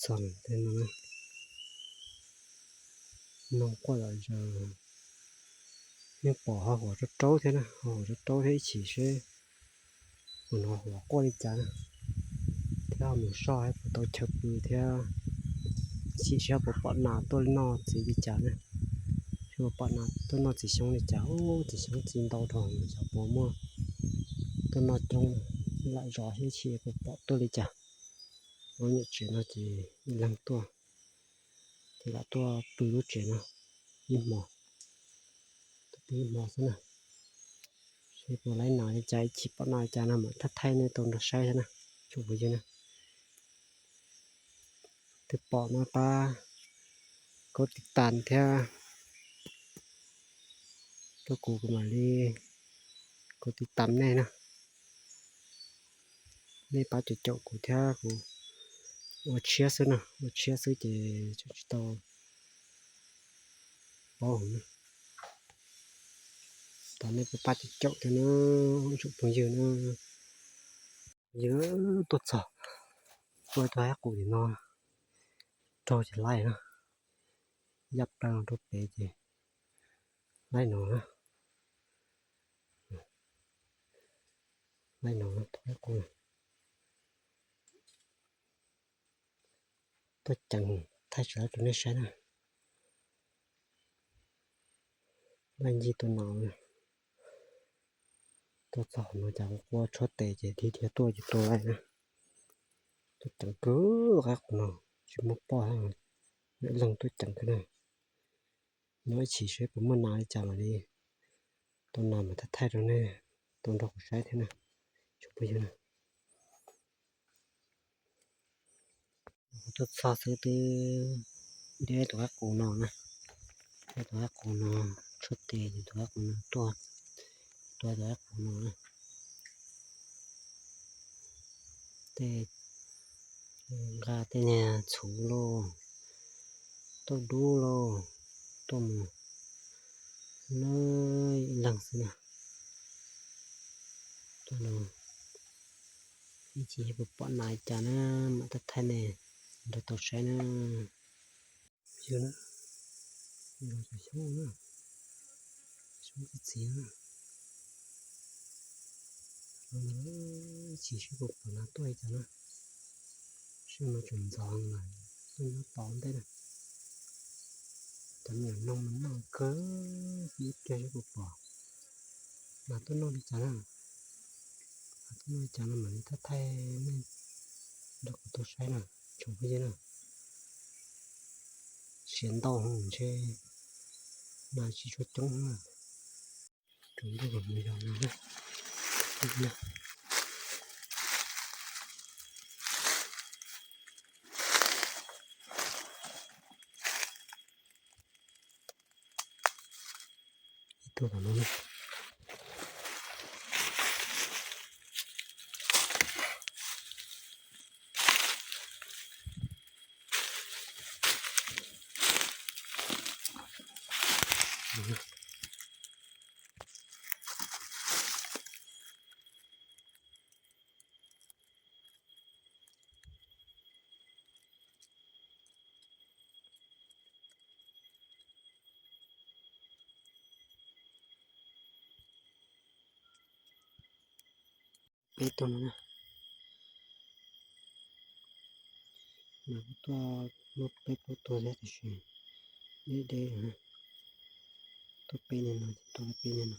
txog tej no na. Noj quaj zom zaws, yeej pom ho huam rau raub thiab na, ho huam rau raub thiab, ib chim seb mus no huam quaj li cas na, thiab ho mus soj puas tau chaw pw thiab, ib chim seb puas pom nas tuaj noj txiv li cas na. Seb puas pom nas tuaj noj txiv xyoob li cas, txiv xyoob txi ntau dhau, xyov puas muaj tuaj noj coob, lam zov thiab ib chim puas pom tuaj li cas. Lub nyuam tsev no ces ib leeg tuaj, ces lam tuaj pw lub tsev no ib hmo, tuaj pw ib hmo xwb na. Seb puas laib nas li cas, ib chim pom nas li cas no mam thaij thaij nej tau nrog saib thiab na, tsoom phooj ywg na. Twb pom no pab kov tiv tas thiab, rau kuv kuv mam li kov tiv tas nej na. Nej pab caum caum kuv thiab, kuv ua tshiab xwb na, ua tshiab xwb ces tseem tsis tau paub heev na. Thov nej pab pab caum caum thiab na, tsoom phooj ywg na. Yog tuaj txog, tuaj tau ib qus tim no, raug ces laib na, yaj plaws rau pem ces laib no na, laib no na, tau ib qus. Tuaj ceev, thaij tsis laib rau nej saib na. Laij ncig tuaj no, tuaj txog no cas quaj tshuab tes ces dhia dhia tuaj ces tua laij na. Tuaj ceev kawg qaib qus no, tsis muaj poj thiab, ib leeg tuaj ceev kawg na. Nyob ib chim seb puas muaj nas li cas mam li tau nas mam thaij thaij rau nej tau nrog kuv saib thiab na, tsoom phooj ywg na. Kuv tuaj txog xwb twb deb tus qaib qus no na, deb tus qaib qus no, tshuab tes ces tus qaib qus no tuaj, tua tus qaib qus no na. Tej nqa tej niag txhuv lauj, tauj dub lauj, tuaj mus na, ib leeg xwb na. Tuaj no ib chim puas pom nas li cas na, mam thaij thaij nej nrog tau saib na. Yog na, yog cov xyoob na, xyoob txiv txiv na. Ib chim seb puas pom nas tuaj li cas na. Seb no tseem ntxov lawm, tuaj nyob tod ntej na. Cov me nyuam noog mas noj kawg, ib pliag seb puas pom nas tuaj noj li cas na. Nas tuaj noj li cas no mam li thaij thaij nej nrog kuv tau saib na, tsoom phooj ywg na. Siav ntau heev ntshe nas tsis tshua coob na. Tsaus ntuj los mus yos nas na. Ib tug tom no na. Peb tug no na. Mas kuj tuaj muaj peb plaub tug thiab tiam sis deb deb, tuaj peb niag no, tuaj peb niag no.